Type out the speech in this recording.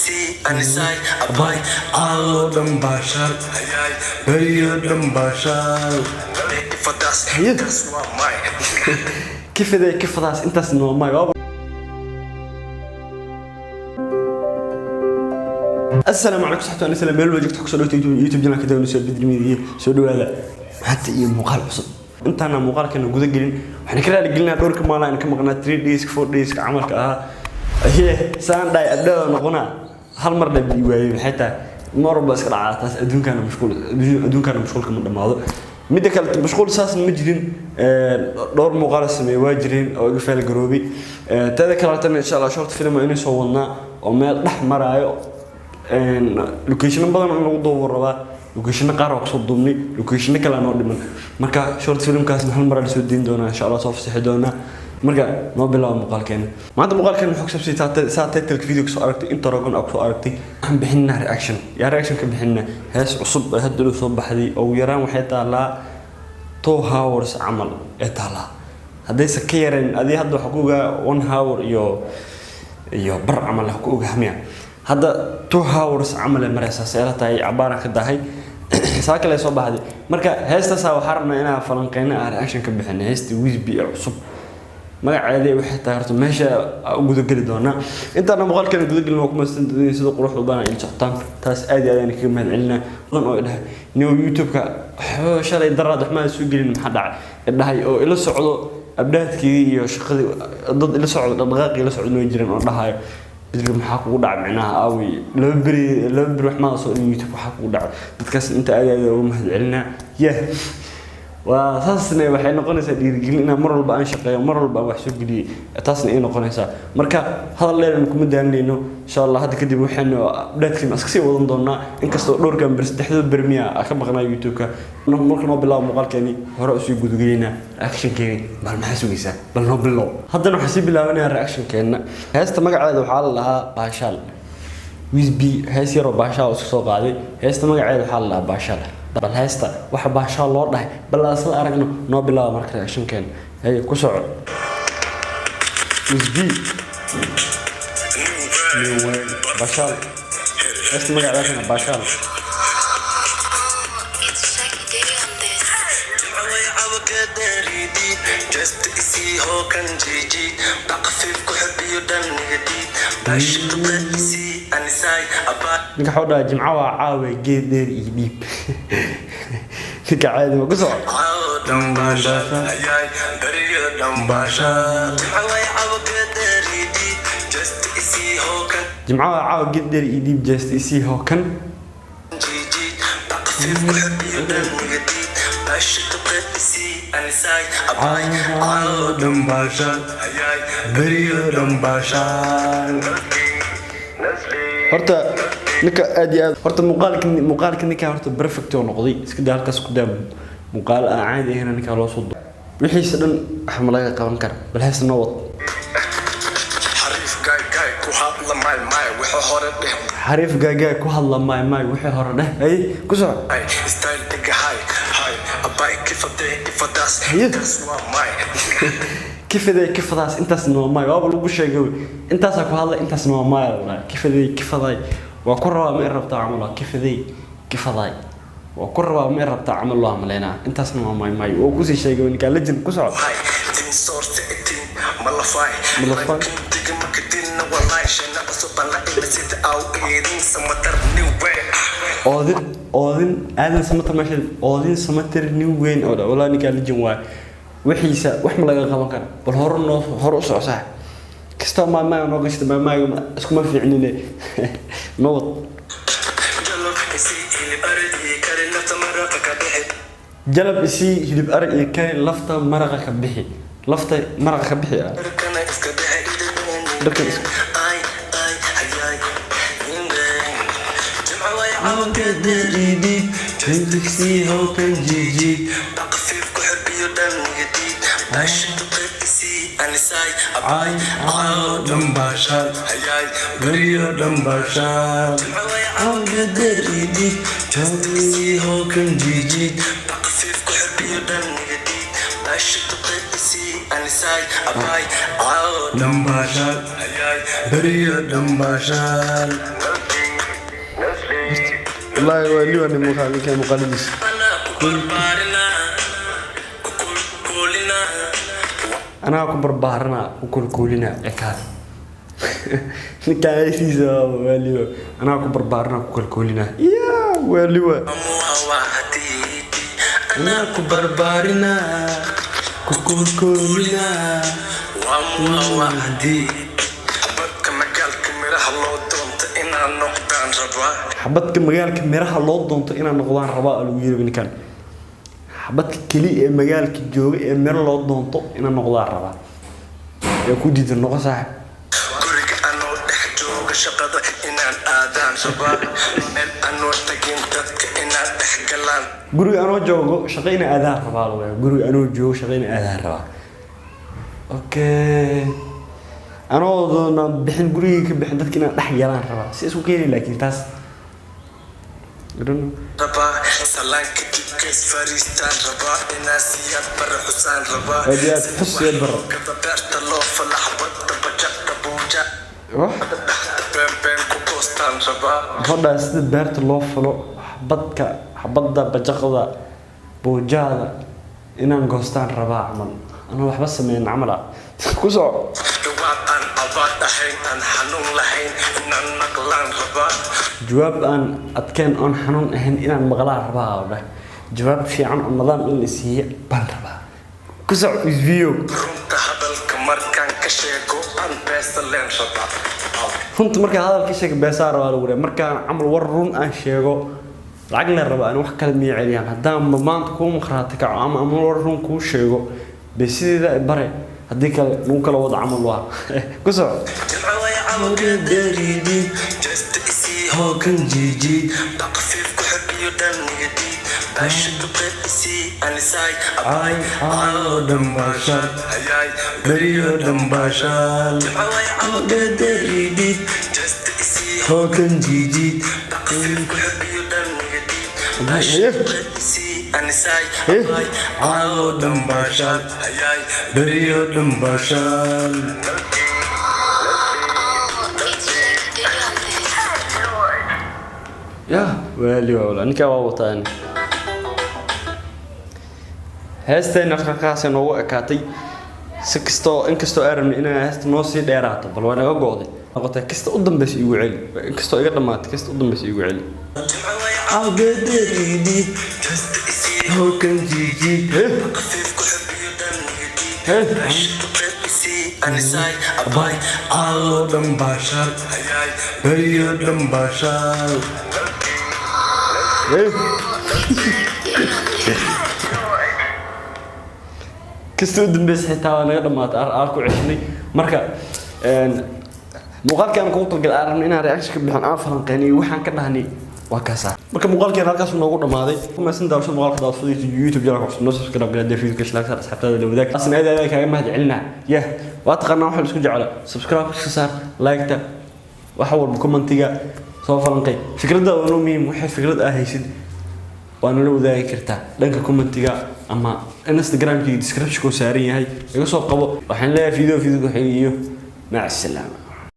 Abay Caawo dhan baashaal, beriyo dhan baashaal. Haye. Kifadee kifadaas intaas noomay waaba. Asalaamu calaykum saxibta, ana salaam meel joogta kusoo dhawta YouTube channelka Dawna soo Bedri Media. Soo dhawaada maanta iyo muuqaal cusub. Intaana muuqaalkana guda gelin, waxaan ka raali gelinaa dhowrka maalin aan ka maqnaa, 3 days, 4 days ka camalka ahaa. Aye, saan dhahay abdhada noqonaa hal mar dhab ii waayay. Maxay tahay? Mar walba iska dhacaa taas. Adduunkana mashquulka ma dhamaado. Midda kale, mashquul saas ma jirin. Dhowr muuqaal sameeyay waa jireen oo iga fail garoobay. Teeda kale, insha Allah short film inay soo wadnaa oo meel dhex maraayo, locationo badan in lagu duubo rabaa. Locationo qaar waa kusoo duubnay, locationo kale noo dhiman. Marka short filmkaasna hal mar la soo deyn doonaa, insha Allah, soo fasaxi doonaa. Marka noo bilaabo muuqaalkeena maanta. Muuqaalkeena wuxuu ku saabsan saa title video kusoo aragtay, introgan aa kusoo aragtay. Waxaan bixinaa reaction, yaa reaction ka bixinaa hees cusub ee hadda dhow soo baxday. Ugu yaraan waxay taalaa 2 hours camal ee taalaa, haddaysan ka yareen. Adii hadda waxaa ku ogaa 1 hour iyo bar camal ah ku ogaa miya. Hadda 2 hours camal ee mareysaa seela tahay, cabaaraan ka dahay, saa kale soo baxday. Marka heestaasaa waxaa rabnaa inaan falanqeyno, aan reaction ka bixino heesta Wisby ee cusub. Magaceeda waxay tahay horta meesha u gudageli doonaa. Intaana muuqaalkeena gudagelin, waa ku mahadsantihiin sida quruxda badan ay socotaan. Taas aad iyo aad ayaan kaga mahad celinaa. Badan oo idhahay new YouTube-ka waxba shalay daraad waxmaa soo gelin, maxaa dhacay idhahay, oo ila socdo update-kii iyo shaqadii, dad ila socdo dhaqdhaqaaqii ila socdo way jireen oo dhahayo: "Bedri, maxaa kugu dhacay? Micnaha aawey 2 beri, 2 beri wax maada soo dhigin YouTube, waxaa kugu dhacay?" Dadkaas inta aad aad uga mahad celinaa. Yeah, waa saasna waxay noqonaysaa dhiirigelin inaan mar walba aan shaqeeyo, mar walba aan wax soo geliyey. Taasna ay noqonaysaa. Marka hadal dheer kuma daalinayno. Insha Allah hadda kadib waxaynu update-keena iska sii wadan doonaa, inkastoo dhowrkan ber, saddexda ber miya ka maqnaa YouTube-ka. Marka noo bilaabo muuqaalkeeni, hore usii gudagelaynaa reaction-keeni. Bal maxaa sugaysaa? Bal noo bilow. Haddana waxaan sii bilaabanayaa reaction-keena. Heesta magaceeda waxaa la dhahaa Baashaal. Wisby hees yaroo baashaal iska soo qaaday. Heesta magaceeda waxaa la dhahaa Baashaal. Bal heesta waxa baashaal loo dhahay bal aan isla aragno. Noo bilaaba marka reaction-keena. Haye, ku soco Wisby. Baashaal, heesta magaceeda kana Baashaal. It's Shaggy Day on this. Just isii hookan jiijiid baqafiif ku xabiyo dhan nigadiid baashaqada isii anisaay abaa. Ninka waxuu dhahaa: "Jimco waa caawa, geed dheer iyo dhiib." Ninka caadi ma ku soco. Caawo dhan baashaal, hayaay, beriyo dhan baashaal. Jimco way caawa, geed dheer iyo dhiib, just isii hookan "Jimco waa caawa, geed dheer iyo dhiib, jeest isii hookan jiijiid baqafiif ku xabiyo dhan nigadiid baashaqada isii anisaay abaay." Caawo dhan baashaal, hayaay, beriyo dhan baashaal. Horta ninka aad iyo aad horta muuqaalka ninka horta perfect oo noqday. Iska daa halkaas ku daa, muuqaal aan caadi ahayn ninka loo soo duubay, wixiisa dhan wax ma laga qaban kara. Bal heesta noo wad. Xariif gaay gaay ku hadla maay maay, wuxuu hore dheh. Xariif gaagaay ku hadla maay maay, wixii hore dheh. Hay, ku soco. Ay style dhiga hay hay abay kifadee ifadaas. Haye. Intaas waa maay. Kifadee kifadaas intaasna waa maay. Waaba lagu sheegay wey. Intaasaa ku hadlay, intaasna waa maay la dhahay. Kifadee kifaday waa ku rabaa, ma i rabtaa camal. Waa kifadee kifaday waa ku rabaa, ma i rabtaa camal loo hamaleynaa. Intaasna waa maay maay oo kusii sheegay wey. Ninkaa legend, ku soco. Hay tin soorta itin malafay. Malafay. Rankintiga makadinna wallahi shana cusub aan la imisida aw eedin samatar new way. Oodin, oodin aadan samatar meesha, oodin samatar nin weyn oo dha. Walaa ninkaa legend waay, wixiisa wax ma laga qaban kara. Bal hore noo hore u soco sax kastoo maamaaga noo gashta. Maamaaga iskuma fiicnine, noo wad. Jalof isii hilib ari iyo kari, lafta maraqa ka bixi. Jalab isii hilib arag iyo kari, lafta maraqa ka bixi. Lafta maraqa ka bixi ah. Dharkana iska bixi. Dharkan iska Ay ay hayay jimco way Isii hookan jiijiid baqafiif ku xirbiyo dhan nigadiid baashaqada isii anisaay abay. Caawo dhan baashaal, Hayay, beriyo dhan baashaal. Jimco way Caawa dheer iyo dhiib, isii hookan jiijiid baqafiif ku xirbiyo dhan nigadiid baashaqada isii anisaay abay. Dhan baashaal, Hayay beriyo dhan baashaal. Wallaahi waa liwa nin muuqaal ninkan muuqaaladiisa. Anaa ku barbaarinaa, ku kulkuulinaa. Anaa ku barbaaranaa, ku kulkuulinaa ekaad. Ninkaan heesiisa waa liwa. Anaa ku barbaaranaa, ku kulkuulinaa, ya waa liwa. Anaa ku barbaarinaa, ku kulkuulinaa. Xabadka magaalka miraha loo doonto inaan noqdaan rabaa. Xabadka magaalka miraha loo doonto inaan noqdaan rabaa lagu yiri ninkan. Xabadka keli ee magaalka jooga ee miro loo doonto inaan noqdaan rabaa. Ee ku diidan noqo, saaxib. Guriga anoo dhex jooga shaqada inaan aadaan rabaa, meel anoo tagin dadka inaan dhex galaan. Guriga anoo joogo shaqo inaan aadaan rabaa lagu yahay. Guriga anoo joogo shaqo inaan aadaan rabaa. Okay, anoo doonaan bixin, gurigii ka bixin, dadka inaan dhex galaan rabaa. Si isku keeni, laakiin taas I don't know. Rabaa salaan kadib gees fariistaan rabaa, inaan siyaad bare xusaan rabaa. Aad iyo aad, xus siyaad barre. Kada beerta loo fala, xabadda bajaqda buuja. Wax dhaxda beenbeen ku goostaan rabaa. Muxuu dhahay? Sida beerta loo falo, xabadka, xabadda bajaqda buujaada inaan goostaan rabaa camal, anoo waxba sameyn camal ah ku soco. Jawaab aan abaad ahayn, aan xanuun lahayn inaan maqlaan rabaa. Jawaab aan adkeen oon xanuun ahayn inaan maqlaan rabaa oo dheh. Jawaab fiican oo nidaam in la siiya baan rabaa. Ku soco, isviyo. Runta hadalka markaan ka sheego aan beesa leen rabaa. Runta markaa hadalka sheega beesaa rabaa lagu dhahay. Markaan camal war run aan sheego lacag la rabaa, aan wax kale miya celiyaan. Haddaan maanta kuu maqraati kaco ama war run kuu sheego, be sideeda bare, haddii kale lagu kala wado camal waa ku soco. Jasta isii hookan jiijiid, baqafiif ku xabiyo dhan nigadiid, baashada qayb isii anisaay abaay. Caawo dhan baashaal. Hayaay. Beriyo dhan baashaal. Jasta isii hookan jiijiid. baqafiif ku xabiyo dhan nigadiid, baashada qayb isii anisaay abaay. Caawo dhan baashaal. Hayaay. Beriyo dhan baashaal. It's Jackie Day on this. Ya waali waa walaa ninkaa waa wataan. Heesteen halkaasay noogu ekaatay. Si kastoo inkastoo aan rabnay inay heesta noo sii dheeraato, bal waa naga go'day noqotay. Kasta u dambeysa igu celi, inkastoo iga dhamaatay, kasta u dambeysa igu celi. Jasta isii hookan jiijiid. baqafiif ku xabiyo dhan nigadiid, baashada qayb isii anisaay abaay. Caawo dhan baashaal. Hayaay. Beriyo dhan baashaal. Jackie Day on this. Kasta u dambeysa xitaa waa naga dhamaatay, aar ku ceshanay. Marka muuqaalkii aan kugu talgalay, aan rabnay inaan reaction ka bixin, aan falanqeynay, waxaan ka dhahnay waa kaasaa. Marka muuqaalkeen halkaas noogu dhamaaday. Kumaasan daawashada muuqaalka, daawashada YouTube channel cusub noo subscribe garaa, video ka like saar, asxaabtaada la wadaag. Asna aad aad kaaga mahad celinaa. Yah, waa taqaanaa waxa la isku jecla: subscribe iska saar, like-ta, wax walba, commentiga soo falanqey. Fikradda waa noo muhiim. Waxay fikrad aa haysid waa nala wadaagi kartaa dhanka commentiga ama Instagramkii description-ku saaran yahay, iga soo qabo. Waxaan leeyahay video video ku xiga iyo mac salaama.